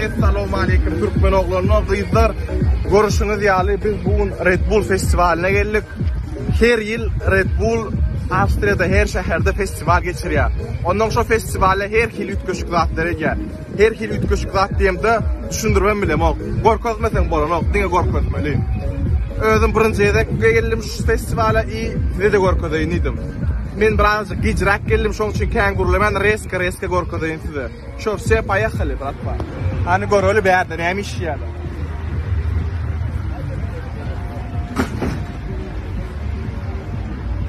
Essalawmaleýkim türkmen oglanlar, gyzlar. Görüşüňiz ýaly biz bu gün Red Bull festiwalyna geldik. Her ýyl Red Bull Awstriýada her şäherde festiwal geçirýär. Ondan şo festiwalda her hili üýtgeşik zatlar edýär. Her hili üýtgeşik zat diýemde düşündiribem bilemok. Görkezmeseň bolanok, diňe görkezmeli. Özüm birinji gezek geldim şu festiwala i size-de görkezeýin diýdim. Men birazajyk gijräk geldim, şoň üçin kän gürlemän reska-reska görkezeýin size. Şo wse poýehali bratwa. Hany göreli bärde näme işleýärler.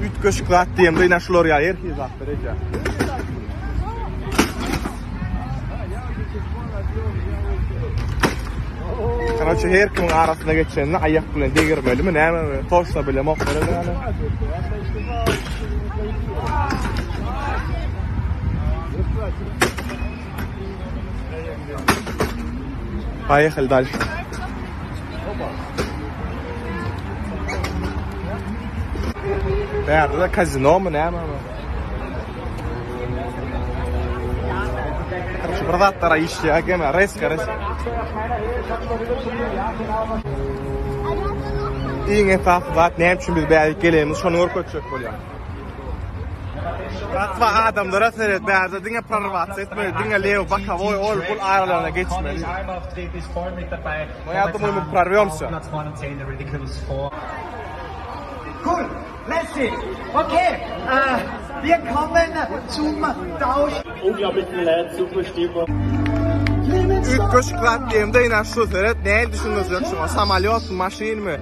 Üýtgeşik zat diýemde ine şular ýaly her hili zatlar edýär. Karoçe her kimiň arasyna geçende aýak bilen degirmelimi nämemi toşna bilemok bolýar ýaly. Поехали дальше. Bärde kazino mu näme mu? Şu bir zatlara işleýär gene reska reska. Iň esasy zat näme üçin biz bärik gelenimiz şony görkezjek bolýar. Bratwa adamlara seret bärde diňe prorwasiýa etmeli diňe lew bokowoý ol bul aralaryna geçmeli. No ja думаю мы прорвемся. Cool, let's see. Okay, äh, wir kommen zum Tausch. Unglaublichen Leid, super Stimmung. Üýtgeşik zat diýemde ine şu seret nähili düşündirjek şuňa samolýotmy maşynmy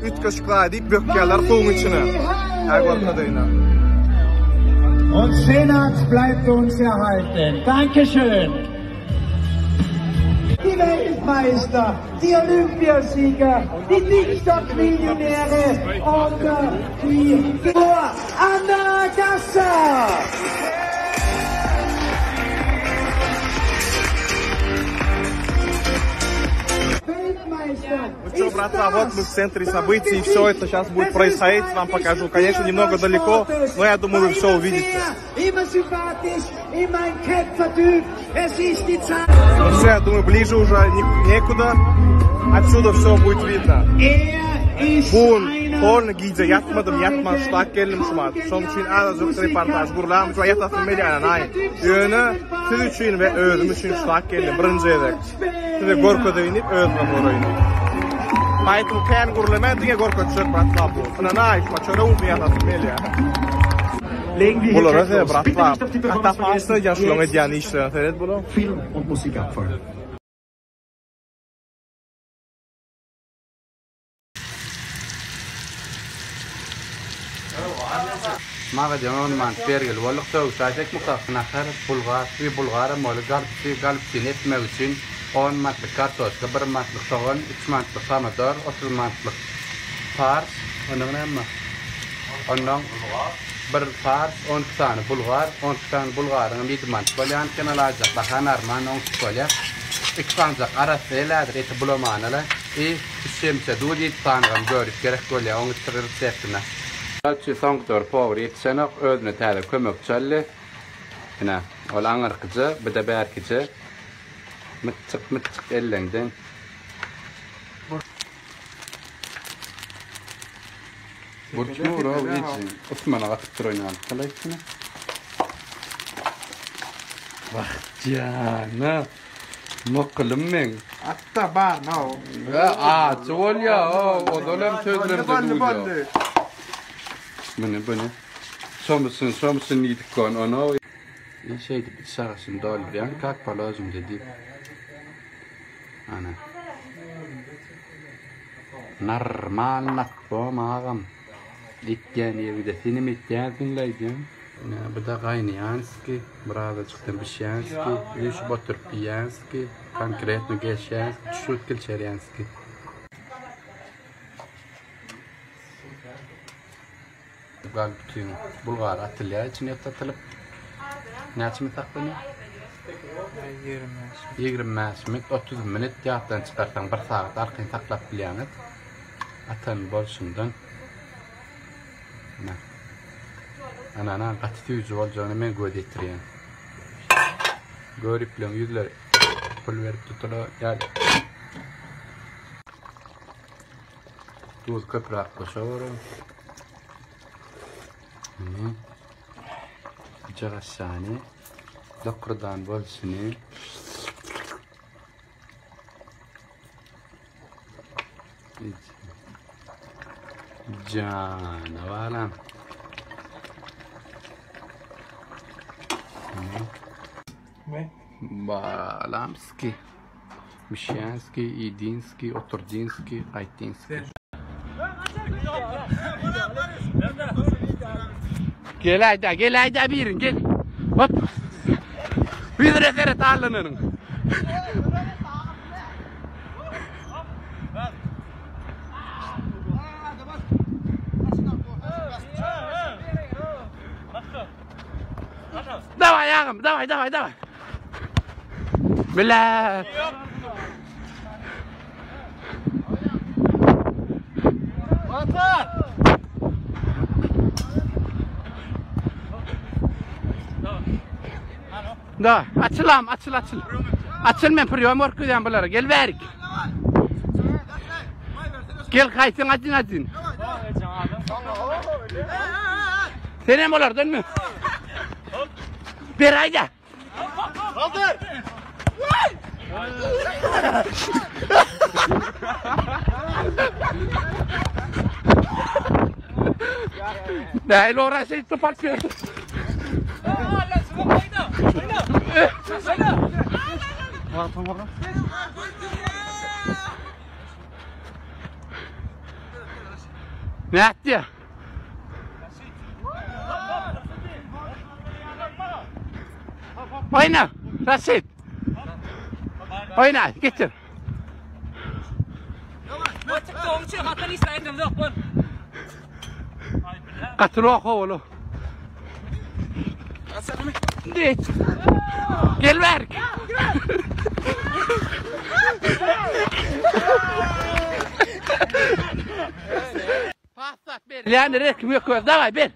Üýtgeşik zat diýip bökýärler suwuň içine. Hä görkezeýin. Und Senat bleibt uns erhalten. Dankeschön. Die Weltmeister, die Olympiasieger, die TikTok-Millionäre und die Anna Gasser. Ну что, братва, вот мы в центре событий, все это сейчас будет происходить, вам покажу. Конечно, немного далеко, но я думаю, вы все увидите. Ну все, я думаю, ближе уже некуда. Отсюда все будет видно. Bun, horny gije ýatmadym, ýatman şutak geldim şumat. Şoň üçin azajyk reportaž gurlam, şu ýatasym gelýär anaý. Ýöne siz üçin we özüm üçin şutak geldim birinji gezek. Size görkezeýin diýip özümem göreýin diýip. Maýkl kän gürlemän diňe görkezjek bratwa bu. Ynanaý şuma çörek uzyn ýatasym gelýär. Legen wir hier Bulara gleich seret los. Bitte bratwa. nicht auf die Gaty Performance apasy vergessen. edýän şulaň Jetzt edýän işlerine seret bulaň. Film und Musikabfall. Magadyň on manat bergili bolduk. Sögüş aýtsak mukafy nahar, bulgar, bir bulgaram boldy. Galpçy, galpçyny etmek üçin on manatlyk kartoşka, bir manatlyk sogan, üç manatlyk pomidor, 30 manatlyk farş, ondan näme bar? Ondan bir farş, 12 sany bulgar, 12 sany bulgaryňam ýedi manat bolýan eken, alaýjak baha narman oňşuk bolýar. Iki sanjak arassa el häzir eti bulamana-la. I üç çemçe duz ýedi sanygam görip gerek bolýar oň içi reseptine. Üçi soňky döwür powar ýetişenok, özüne täze kömekçi aldy. Ine, ol aňyrkyja, bu-da bärkije. Mytjyk-mytjyk elleňden. Burçmy uraw içi ysmana gatyp duran ýaly galaý içine. Wah jana. Mokulym meň. Atda bar no. He ajy bolýa o ozal hem sözlemde Boldy duz boldy. ýok. Muny buny. Şomusun şomusun diýdik gon ono. Men şeýdip iç agaçyny doldurýan kak položno diýip. Ana. Normal natbom agam. Etýän ýerinde senem etýänsiň-le aýdýan. Ine bu-da gaýnaýanski, birazajykdan bişýänski, üýşüp oturyp iýýänski, konkretno gelişýänski, çüşüp kilçerýänski. Gal bütin bulgary atylýar içine et atylyp. Näçe minut saklanýar? 25 minut, 30 minut ýatdan çykarsaň bir sagat arkaýyn saklap bilýäňiz. Atan bolşundan. Ine. Ana, gaty süýji boljagyna men göz ýetirýän. Göripleň ýüzleri. pul berip tutula ýaly. Duz köpräk goşaweriň. Ine. Jagaşany dokurdan bolşuny. Jana balam. Balamski. Mişýanski, Idinski, Oturdinski, Gaýtdinski. Gel aýda, gel aýda birin, gel. Hop. Ýüzüne seret allananyň. Daway agam, daway, daway, daway. Bile. Da, açylam, açyl, açyl. Açyl men priýom görkezýän bulara. Gel bärik. Gel gaýtyn adin adin. Sen hem olardan mı? Ber aýda. Kaldır. Nähili ora şeýtip alyp berdi. Nätdi? Oýna, Raşid. Oýna, getir. Gaty roh howlu. Geç. Gel berk. Paslat ber. Yani rekim yok. Davay ber.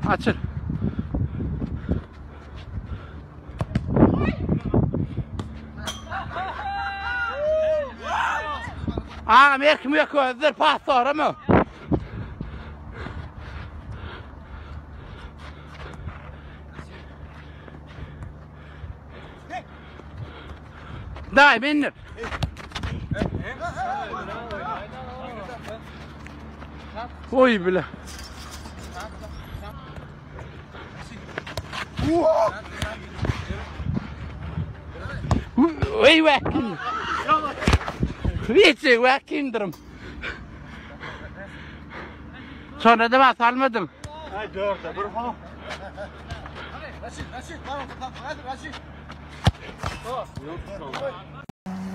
Açıl. Agam erkim yok özdir pas sorama. Daý bindir. Oý bile. Oý wäkin. Hiç wäkindirim. Sonra da bas almadım. Ay dörde bir ha.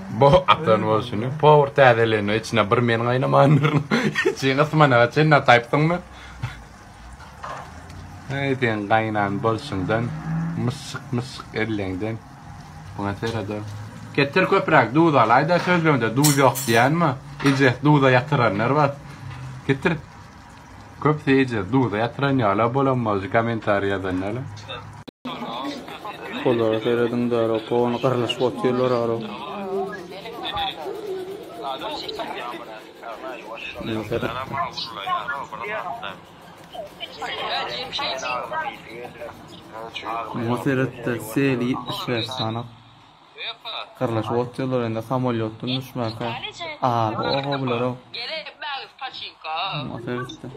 Bu atan bolşuny powur täzelenip içine bir men gaýnamandyryn. Içiňi ysmanaga çenli ataýypsyňmy? Eý sen gaýnan bolşuňdan myşşyk myşşyk elleňden. Muňa serede. Getir köpräk duz alaýda sözleňde duz ýok diýýänmi? Ejesi duza ýatyranlar bar. Getir. Köpüsi ejesi duza ýatyran ýaly bolan bolşy kommentariý ýazanlar. Olara serediň däro, gowany gyrlyşyp otyrlar aro. Muňa seret. Muňa seretde seli 75 sany. Gyrlyşyp otyrlar indi samolýotdan düşmäkä. Aga oho bular o. Muňa seretde.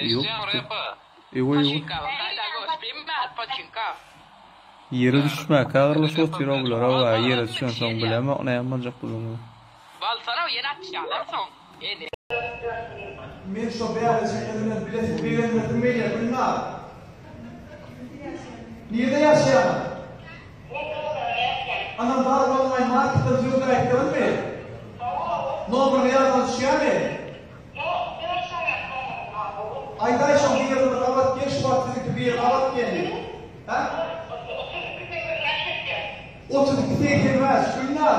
Ýok. Ewa ewa. Ýere düşmäkä gyrlyşyp otyr o bular owa ýere düşensoň bilemok näme boljak bularyň. Men şo bäbejikler bilen bile sizi begendirdim gelýär Gülnar. Nirde ýaşaýaňyz? Anam bar onlaýn marketden söwda etdiňizmi? Nomeryňy ýadyňa düşýärmi? Aýdaý şoň biri bir gabat gel şu wagt siziňki biri gabat geldi. Hä? 32 85 Gülnar.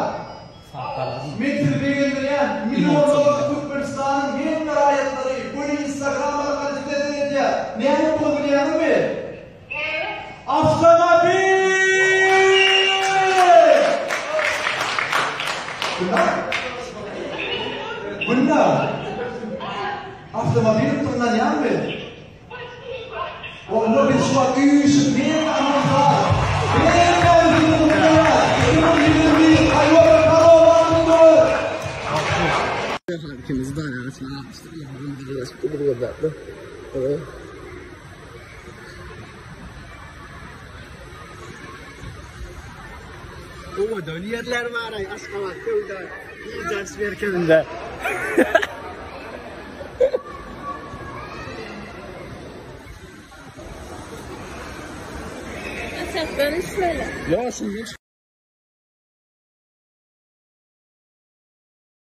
Men sizi begendirýän, millionlarça Türkmenistanyň hemme raýatlary göni Instagram arkaly size seredýär. Näme pul bilýäňizmi? Awtomobil! Onda biz şu wagt üýşüp mega anonslar, mega üstünlik gutlaýarys. 2021 Toyota Corolla mündür! Owadan ýerler bar-aý Aşgabat söwda iş merkezinde. Uçakdan düşmeli. Ýok, şunda.